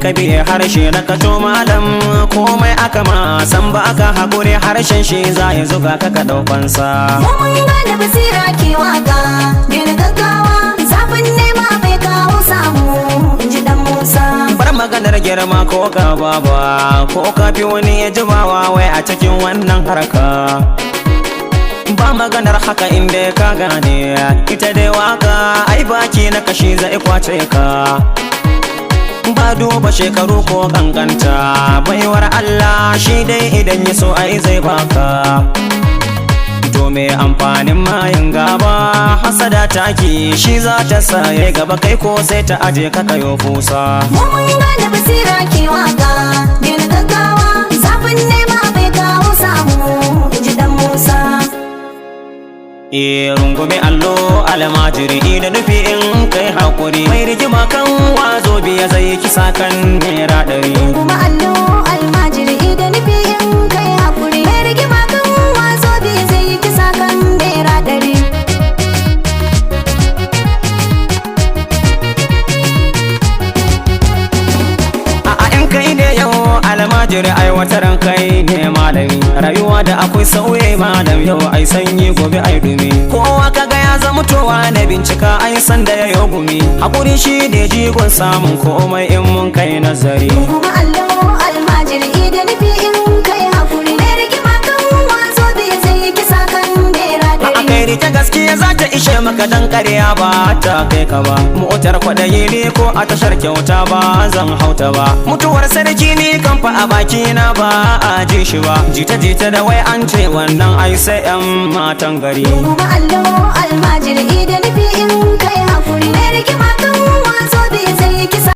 ka biye harshe na kato malam, komai aka ma san ba aka hakuri, harshen shi za ya zuga ka ka ɗaukansa. Mu mun gane basira ke waka, daina gaggawa, zafin nema bai kawo samu, in ji dan Musa. Bar maganar girma ko ka baba ko ka fi wani ya jimawa wai a cikin wannan harka, ba maganar haka inda ka gane. Ita dai waka ai baki na kashi zai kwace ka, ba duba shekaru ko kankanta. Baiwar Allah shi dai idan ya so ai zai baka. To me amfanin mayin gaba? Hasada taki shi za ta sa ya gaba, kai ko sai ta aje ka kayo fusa. Mu mun gane basira ke waka, daina gaggawa, zafin nema bai kawo samu, in ji dan Musa. E, rungume allo almajiri da nufi in kai hakuri, mai rigima kan wazo biya zai kisa kan ₦100. Kuma allo almajiri da nufi in kai hakuri, mai rigima kan wazo bi zai yi kisa kan ₦100. A in kai ne yau almajiri, ai wataran kai ne malami. Rayuwa da akwai sauye malam, yau ai sanyi, gobe ai dumi. Kowa kaga ya zama towa na bincika, ai sanda ya yo gumi. Hakuri shi ne jigon samun komai in mun kai nazari. Kuma allo almajiri da nufi in kai hakuri, mai rigima kan wazo bi zai yi kisa kan naira A ɗari. kai rike gaskiya za ta ishe maka, dan ƙarya ba ta kai ka ba. Motar kwaɗayi ne ko a tashar kyauta ba zan hauta ba. Mutuwar sarki ne kan fa a baki na ba a ji shi ba. Jita jita da wai an ce wannan ai sai yan matan gari. Kuma allo almajiri da nufi in kai hakuri, mai rigima kan